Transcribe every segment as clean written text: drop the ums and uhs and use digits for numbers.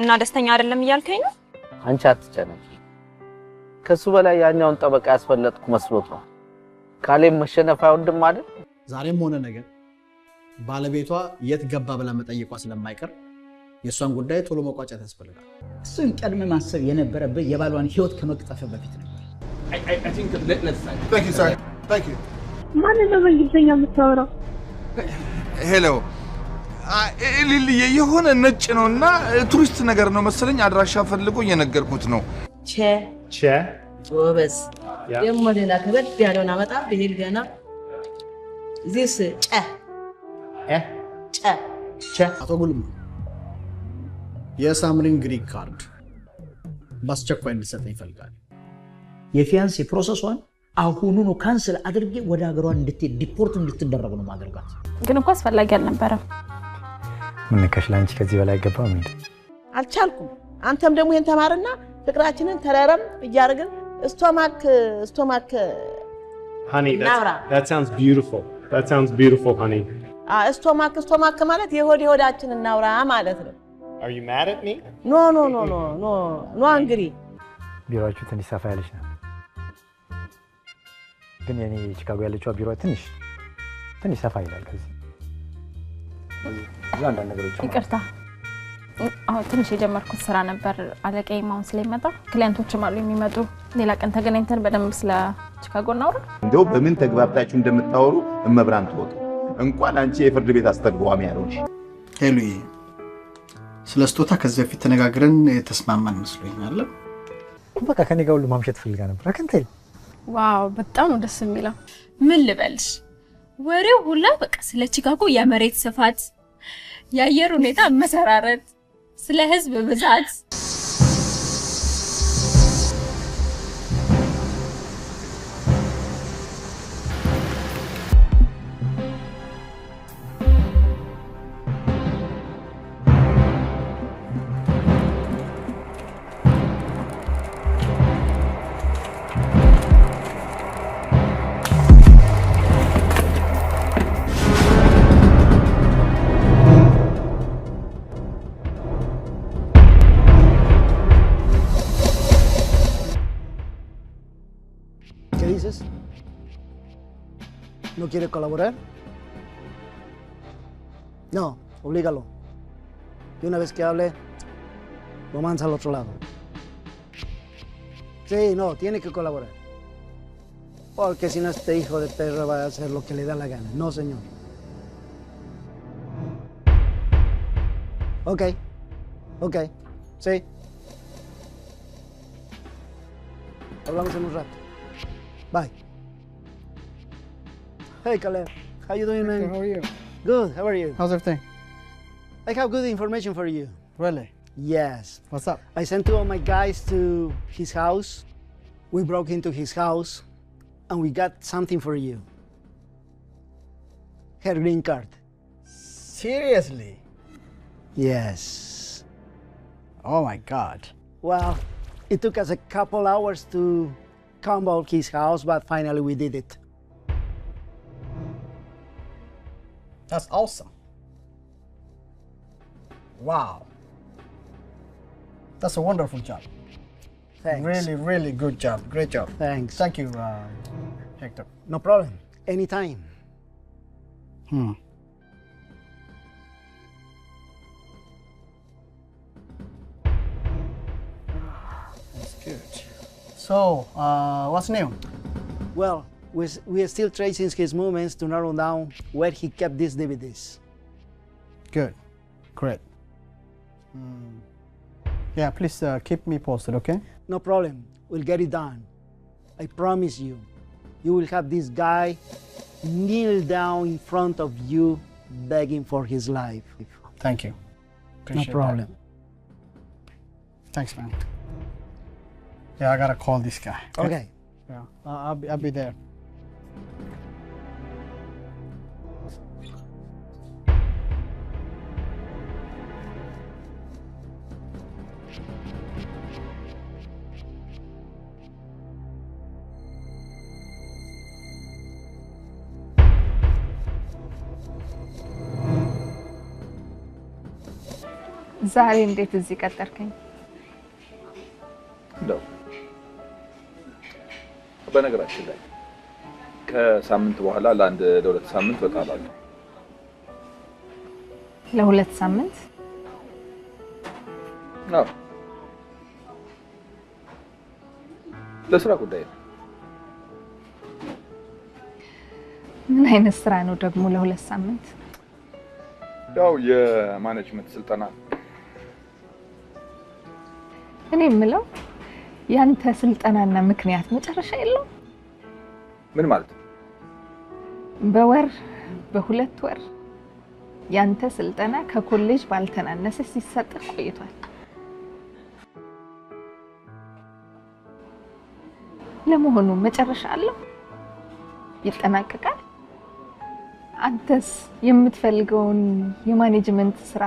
እና ደስተኛ አይደለም እያልከኝ ነው? አንቺ አትጨነቂ። ከሱ በላይ ያኛውን ጠበቃ ያስፈለጥኩ መስሎት ነው። ካሌብ መሸነፍ አይወድም አይደል? ዛሬም ሆነ ነገ ባለቤቷ የት ገባ ብላ መጠየቋ ስለማይቀር የእሷን ጉዳይ ቶሎ መቋጨት ያስፈልጋል። እሱን ቀድመህ ማሰብ የነበረብህ የባሏን ህይወት ከመቅጠፍ በፊት ነበር። I think let's sign. Thank you, sir. Thank you. ማንን ነው በእንግሊዝኛ የምታወራው? Hello ሊልዬ፣ የሆነ ነጭ ነውና ቱሪስት ነገር ነው መሰለኝ። አድራሻ ፈልጎ እየነገርኩት ነው። ቼ ቼ ጎበዝ። ደግሞ ሌላ ከበድ ያለውን አመጣ ብሄድ ገና this ጨ እ ጨ ቼ። አቶ ጉልማ፣ የሳምሪን green card በአስቸኳይ እንድሰጠኝ ይፈልጋል። የ fiancé process ኧን አሁኑኑ cancel አድርጌ ወደ ሀገሯ እንድትሄድ deport እንድትደረግ ነው ማድረጋት። ግን እኮ አስፈላጊ አልነበረም። ምን ነካሽ? ለአንቺ ከዚህ በላይ አይገባም እንዴ? አልቻልኩም። አንተም ደግሞ ይሄን ተማርና ፍቅራችንን ተረረም እያደረግን stomach stomach Honey, ናውራ። that sounds beautiful. That sounds beautiful, honey. Stomach stomach ማለት የሆድ የሆዳችን እናውራ ማለት ነው። Are you mad at me? No, no, no, no, no, no angry. ቢሮአችሁ ትንሽ ሰፋ ያለች ናት። ግን የኔ ቺካጎ ያለችው ቢሮ ትንሽ ትንሽ ሰፋ ይላል ከዚህ። ብዙ አንዳንድ ነገሮች ይቅርታ፣ አሁን ትንሽ የጀመርኩት ስራ ነበር። አለቃዬም አሁን ስለሚመጣ client ኦችም አሉ የሚመጡ። ሌላ ቀን ተገናኝተን በደንብ ስለ ቺካጎ እናውራ። እንደው በምን ተግባብታችሁ እንደምታወሩ እመብራን ትወቅ። እንኳን አንቺ የፍርድ ቤት አስተርጓሚ ያልሆንሽ። ሄሉዬ፣ ስለ ስጦታ ከዚህ በፊት ተነጋግረን የተስማማን መስሎኛል። በቃ ከኔ ጋር ሁሉ ማምሸት ፈልጋ ነበር። አከንቴል Wow፣ በጣም ነው ደስ የሚለው። ምን ልበልሽ፣ ወሬው ሁላ በቃ ስለ ቺካጎ የመሬት ስፋት፣ የአየር ሁኔታ መሰራረት፣ ስለ ህዝብ ብዛት። ¿Qué dices? ¿No quiere colaborar? No, oblígalo. Y una vez que hable, lo mandas al otro lado. Sí, no, tiene que colaborar. Porque si no, este hijo de perra va a hacer lo que le da la gana. No, señor. Ok, ok, sí. Hablamos en un rato. Bye. Hey, Caleb. How you doing, man? How are you? Good. How are you? How's everything? I have good information for you. Really? Yes. What's up? I sent two of my guys to his house. We broke into his house, and we got something for you. Her green card. Seriously? Yes. Oh my God. Well, it took us a couple hours to combo his house, but finally we did it. That's awesome. Wow. That's a wonderful job. Thanks. Really, really good job. Great job. Thanks. Thank you, Hector. No problem. Anytime. That's good. So, what's new? Well, we are still tracing his movements to narrow down where he kept these DVDs. Good. Great. Yeah, please keep me posted, okay? No problem. We'll get it done. I promise you, you will have this guy kneel down in front of you begging for his life. Thank you. Appreciate No problem. that. Thanks, man. Yeah, I gotta call this guy. Okay. Yeah, I'll be there. ዛሬ እንዴት እዚህ ቀጠርከኝ? እንደው በነገራችን ላይ ከሳምንት በኋላ ለአንድ ለሁለት ሳምንት ወጣላለሁ። ለሁለት ሳምንት? አዎ፣ ለስራ ጉዳይ ነው። ምን አይነት ስራ ነው ደግሞ ለሁለት ሳምንት? ያው የ management ስልጠና። እኔ የምለው ያንተ ስልጠናና ምክንያት መጨረሻ የለውም? ምን ማለት ነው? በወር በሁለት ወር ያንተ ስልጠና ከኮሌጅ ባልተናነሰ ሲሰጥህ ቆይቷል። ለመሆኑ መጨረሻ አለው? ይጠናቀቃል? አንተስ የምትፈልገውን የ management ስራ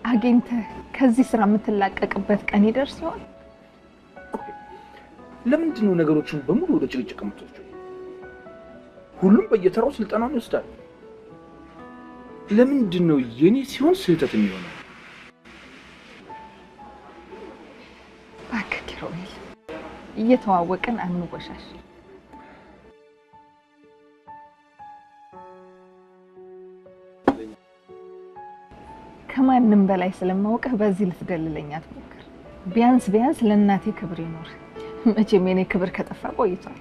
አግኝተህ ከዚህ ስራ የምትላቀቅበት ቀን ይደርስ ይሆን? ለምንድን ነው ነገሮችን በሙሉ ወደ ጭቅጭቅ የምትወስጂው? ሁሉም በየተራው ስልጠናውን ይወስዳል። ለምንድን ነው የኔ ሲሆን ስህተት የሚሆነው? እባክህ ኪሩቤል፣ እየተዋወቅን አንወሻሽ። ከማንም በላይ ስለማውቅህ በዚህ ልትደልለኝ አትሞክር። ቢያንስ ቢያንስ ለእናቴ ክብር ይኖር። መቼም የኔ ክብር ከጠፋ ቆይቷል።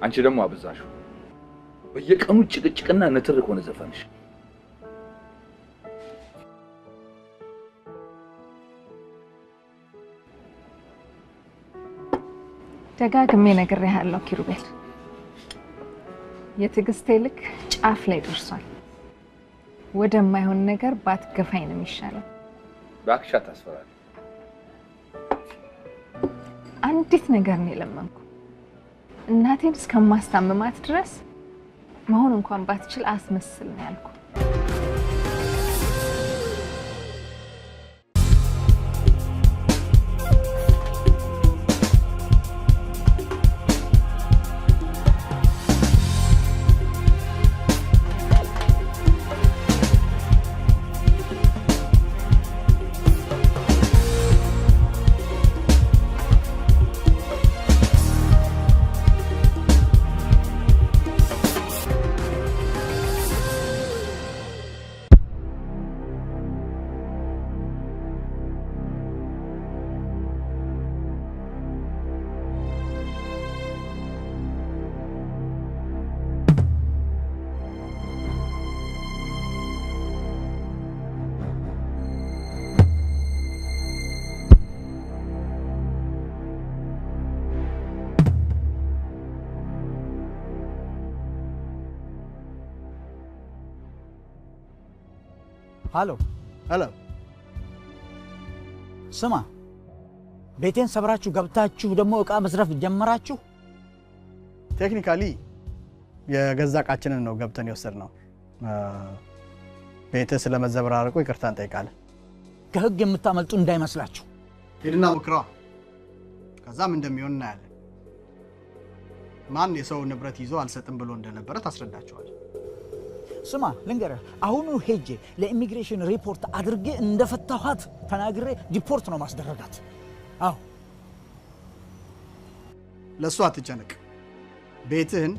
አንቺ ደግሞ አበዛሽው። በየቀኑ ጭቅጭቅና ንትርክ ሆነ ዘፈንሽ። ደጋግሜ ነግሬሃለሁ ኪሩቤል፣ የትዕግስቴ ልክ ጫፍ ላይ ደርሷል። ወደማይሆን ነገር ባትገፋኝ ነው የሚሻለው። እባክሽ አታስፈራሪ። አንዲት ነገር ነው የለመንኩ፣ እናቴን እስከማስታምማት ድረስ መሆን እንኳን ባትችል አስመስል ነው ያልኩ። ሃሎ ሄሎ፣ ስማ፣ ቤቴን ሰብራችሁ ገብታችሁ ደግሞ እቃ መዝረፍ ጀመራችሁ። Technically የገዛ እቃችንን ነው ገብተን የወሰድነው። ቤትህ ስለመዘበራረቁ ይቅርታ እንጠይቃለን። ከህግ የምታመልጡ እንዳይመስላችሁ። ሂድና ሞክረዋ፣ ከዛም እንደሚሆን እናያለን። ማን የሰው ንብረት ይዞ አልሰጥም ብሎ እንደነበረ ታስረዳቸዋል። ስማ ልንገርህ፣ አሁኑ ሄጄ ለኢሚግሬሽን ሪፖርት አድርጌ እንደፈታኋት ተናግሬ deport ነው ማስደረጋት። አዎ ለእሱ አትጨነቅ። ቤትህን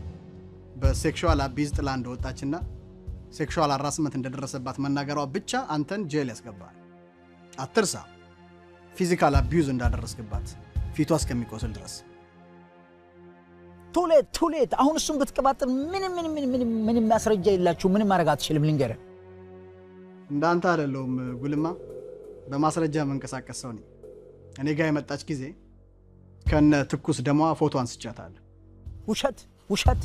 በ sexual abuse ጥላ እንደወጣችና sexual harassment እንደደረሰባት መናገሯ ብቻ አንተን jail ያስገባል። አትርሳ፣ physical abuse እንዳደረስክባት ፊቷ እስከሚቆስል ድረስ። Too late, too late። አሁን እሱን ብትቀባጥር ምንም ምንም ምንም ምንም ማስረጃ የላችሁ፣ ምንም ማድረግ አትችልም። ልንገርህ፣ እንዳንተ አይደለሁም ጉልማ፣ በማስረጃ መንቀሳቀስ ሰው ነኝ። እኔ ጋር የመጣች ጊዜ ከነ ትኩስ ደሟ ፎቶ አንስቻታለሁ። ውሸት ውሸት።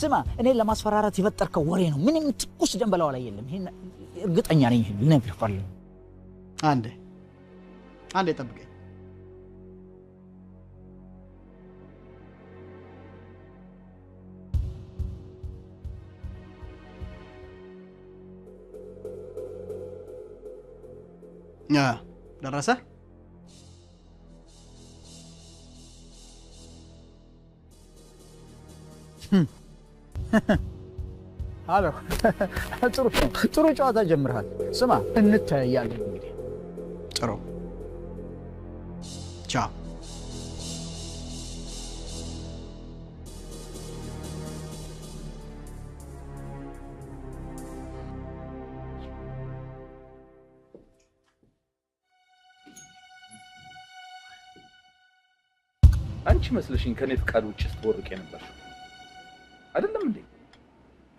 ስማ፣ እኔን ለማስፈራራት የፈጠርከው ወሬ ነው። ምንም ትኩስ ደም በላዋ ላይ የለም። ይሄን እርግጠኛ ነኝ፣ ይሄን ልነግርህ እፈልጋለሁ። አንዴ አንዴ ጠብቀኝ። ደረሰ? አሎ፣ ጥሩ ጥሩ ጨዋታ ጀምረሃል። ስማ፣ እንተያያለን እንግዲህ። ጥሩ፣ ቻው። አንቺ መስለሽኝ ከኔ ፍቃድ ውጭ ስትቦርቅ የነበርሽው አይደለም እንዴ?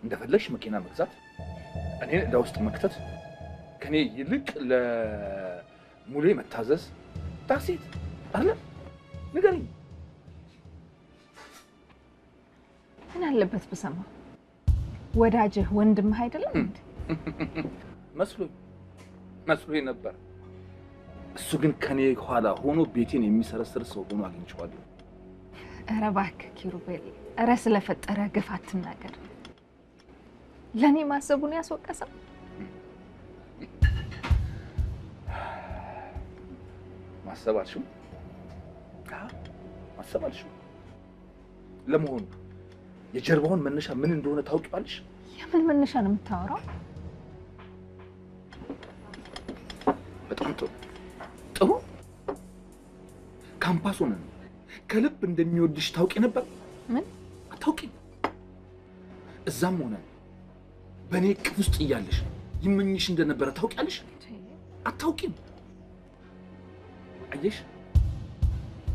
እንደፈለግሽ መኪና መግዛት፣ እኔን ዕዳ ውስጥ መክተት፣ ከኔ ይልቅ ለሙሌ መታዘዝ፣ ታክሲት አይደለም? ንገሪኝ። ምን አለበት ብሰማ? ወዳጅህ ወንድምህ አይደለም እንዴ? መስሎኝ ነበር። እሱ ግን ከኔ ኋላ ሆኖ ቤቴን የሚሰረስር ሰው ሆኖ አግኝቼዋለሁ። ኧረ እባክህ ኪሩቤል፣ ኧረ ስለፈጠረ ግፍ አትናገር። ለእኔ ማሰቡን ያስወቀሰው ማሰብ አልሽው? ማሰብ አልሽው? ለመሆኑ የጀርባውን መነሻ ምን እንደሆነ ታውቂዋለሽ? የምን መነሻ ነው የምታወራው? በጣም ጥሩ ጥሩ። ካምፓስ ሆነን ከልብ እንደሚወድሽ ታውቂ ነበር? ምን አታውቂም? እዛም ሆነ በእኔ እቅፍ ውስጥ እያለሽ ይመኝሽ እንደነበረ ታውቂያለሽ? አታውቂም? አየሽ፣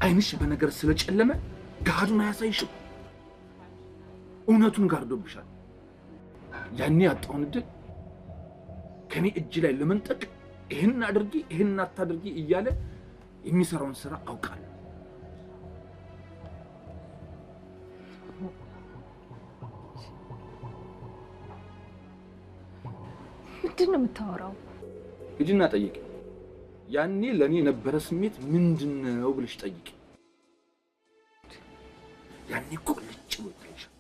ዓይንሽ በነገር ስለጨለመ ገሃዱን አያሳይሽም። እውነቱን ጋርዶብሻል። ያኔ ያጣውን እድል ከኔ እጅ ላይ ለመንጠቅ ይህን አድርጊ ይህን አታድርጊ እያለ የሚሰራውን ስራ አውቃለሁ። ምንድን ነው የምታወራው? ሂጂና ጠይቂ። ያኔ ለእኔ የነበረ ስሜት ምንድን ነው ብለሽ ጠይቂ። ያኔ ቁልጭ ብሎ ይታይሻል።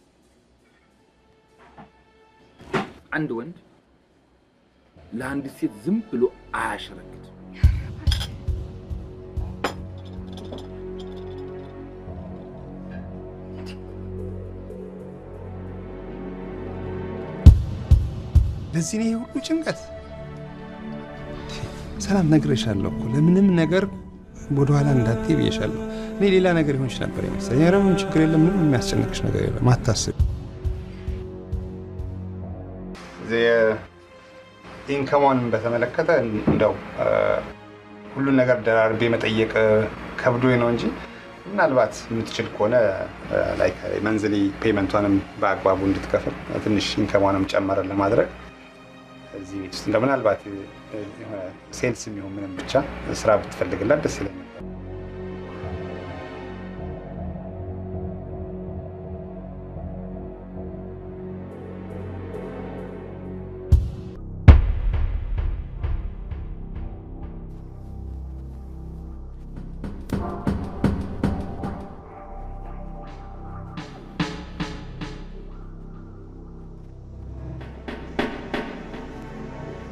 አንድ ወንድ ለአንዲት ሴት ዝም ብሎ አያሸረግድም። ለዚህ ነው ይሄ ሁሉ ጭንቀት? ሰላም ነግሬሻለሁ እኮ ለምንም ነገር ወደኋላ እንዳትዪ ብዬሻለሁ። እኔ ሌላ ነገር ይሆንሽ ነበር የመሰለኝ። ኧረ ምንም ችግር የለም፣ ምንም የሚያስጨንቅሽ ነገር የለም፣ አታስቢ። income ሟን በተመለከተ እንደው ሁሉን ነገር ደራርቤ መጠየቅ ከብዶኝ ነው እንጂ ምናልባት የምትችል ከሆነ like monthly payment ቷንም በአግባቡ እንድትከፍል ትንሽ income ሟንም ጨመረ ለማድረግ እዚህ ቤት ውስጥ እንደው ምናልባት sales የሚሆን ምንም ብቻ ስራ ብትፈልግላት ደስ ይለኛል።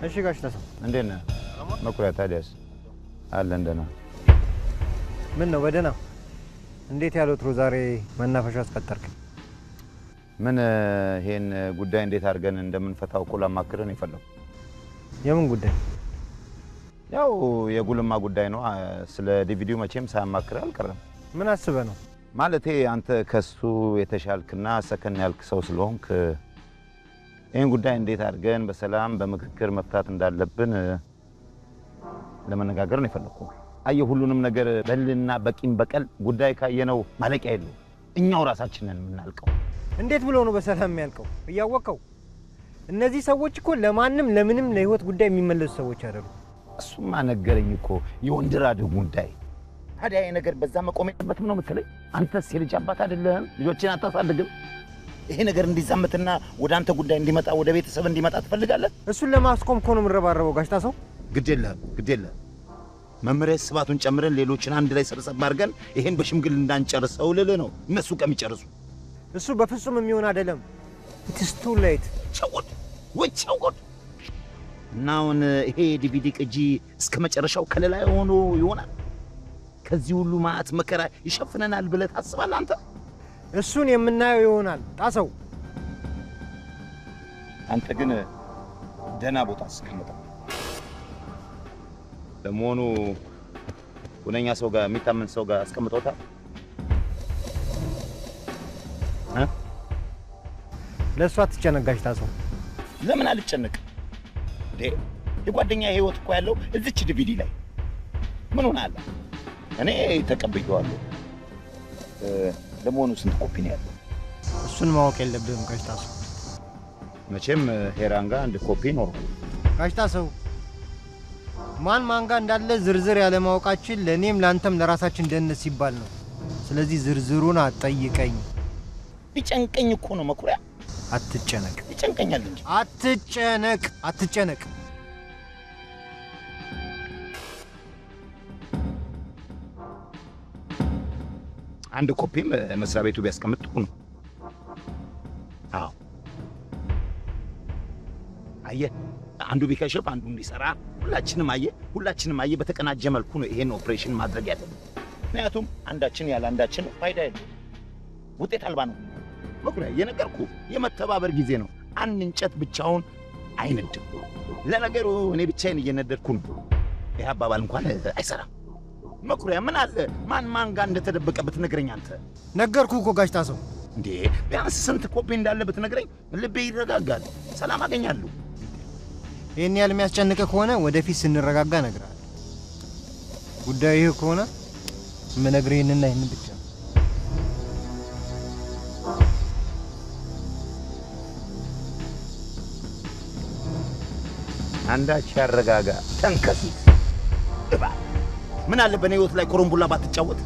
እሺ ጋሽ ተሰማ እንዴት ነህ መኩሪያ? ታዲያስ አለን ደህና። ምን ነው በደህና? እንዴት ያለ ወትሮ ዛሬ መናፈሻ አስቀጠርክ? ምን ይሄን ጉዳይ እንዴት አድርገን እንደምንፈታው እኮ ላማክርህ ነው የፈለኩት። የምን ጉዳይ? ያው የጉልማ ጉዳይ ነው። ስለ ዲቪዲው መቼም ሳያማክርህ አልቀረም። ምን አስበህ ነው? ማለቴ አንተ ከሱ የተሻልክና ሰከን ያልክ ሰው ስለሆንክ ይህን ጉዳይ እንዴት አድርገን በሰላም በምክክር መፍታት እንዳለብን ለመነጋገር ነው የፈለኩት። አየህ ሁሉንም ነገር በልና በቂም በቀል ጉዳይ ካየነው ማለቂያ የለውም። እኛው ራሳችንን የምናልቀው። እንዴት ብሎ ነው በሰላም የሚያልቀው? እያወቀው እነዚህ ሰዎች እኮ ለማንም ለምንም ለህይወት ጉዳይ የሚመለሱ ሰዎች አይደሉም። እሱማ ነገረኝ እኮ የወንድራድ ጉዳይ። ታዲያ ይሄ ነገር በዛ መቆም የለበትም ነው የምትለኝ? አንተስ የልጅ አባት አይደለህም? ልጆችን አታሳድግም? ይሄ ነገር እንዲዛመትና ወደ አንተ ጉዳይ እንዲመጣ ወደ ቤተሰብ እንዲመጣ ትፈልጋለህ? እሱን ለማስቆም እኮ ነው የምንረባረበው ጋሽ ጣሰው። ግድ የለህም ግድ የለህም። መምህሬ ስባቱን ጨምረን ሌሎችን አንድ ላይ ሰብሰብ አድርገን ይሄን በሽምግልና እንዳንጨርሰው ልልህ ነው። እነሱ ከሚጨርሱ እሱ በፍጹም የሚሆን አይደለም። It's too late። ቸውድ ወይ ቸውድ። እና አሁን ይሄ ዲቪዲ ቅጂ እስከ መጨረሻው ከለላ ሆኖ ይሆናል። ከዚህ ሁሉ መዓት መከራ ይሸፍነናል ብለህ ታስባለህ አንተ? እሱን የምናየው ይሆናል ጣሰው። አንተ ግን ደህና ቦታ አስቀምጠው። ለመሆኑ ሁነኛ ሰው ጋር የሚታመን ሰው ጋር አስቀምጠውታል? ለእሷ አትጨነቅ ጋሽ ታሰው። ለምን አልጨነቅም እንዴ? የጓደኛ ህይወት እኮ ያለው እዚች ዲቪዲ ላይ ምን ሆነ አለ። እኔ ተቀብዬዋለሁ። ለመሆኑ ስንት ኮፒ ነው ያለው? እሱን ማወቅ የለብህም ጋሽ ታሰው። መቼም ሄራን ጋር አንድ ኮፒ ይኖረዋል። ጋሽ ታሰው ማን ማን ጋር እንዳለ ዝርዝር ያለማወቃችን ለእኔም ለአንተም ለራሳችን ደህንነት ሲባል ነው። ስለዚህ ዝርዝሩን አትጠይቀኝ። ቢጨንቀኝ እኮ ነው መኩሪያ። አትጨነቅ። ይጨንቀኛል እንጂ። አትጨነቅ፣ አትጨነቅ። አንድ ኮፒም መስሪያ ቤቱ ቢያስቀምጥ ጥሩ ነው። አዎ አየህ፣ አንዱ ቢከሽፍ አንዱ እንዲሰራ ሁላችንም አየህ፣ በተቀናጀ መልኩ ነው ይሄን ኦፕሬሽን ማድረግ ያለብን። ምክንያቱም አንዳችን ያለ አንዳችን ፋይዳ የለውም፣ ውጤት አልባ ነው። መኩሪያ፣ የነገርኩህ የመተባበር ጊዜ ነው። አንድ እንጨት ብቻውን አይነድም። ለነገሩ እኔ ብቻዬን እየነደድኩ ነው። ይህ አባባል እንኳን አይሰራም። መኩሪያ፣ ምን አለ ማን ማን ጋር እንደተደበቀ ብትነግረኝ አንተ። ነገርኩህ እኮ ጋሽ ታሰው። እንዴ ቢያንስ ስንት ኮፒ እንዳለ ብትነግረኝ ልቤ ይረጋጋል፣ ሰላም አገኛለሁ። ይህን ያህል የሚያስጨንቅህ ከሆነ ወደፊት ስንረጋጋ እነግርሃለሁ። ጉዳዩ ይህ ከሆነ የምነግርህ ይህንና ይህንን ብቻ ነው። አንዳች ያረጋጋ ተንከሲስ እባብ። ምን አለ በእኔ ህይወት ላይ ኮረምቡላ ባትጫወት።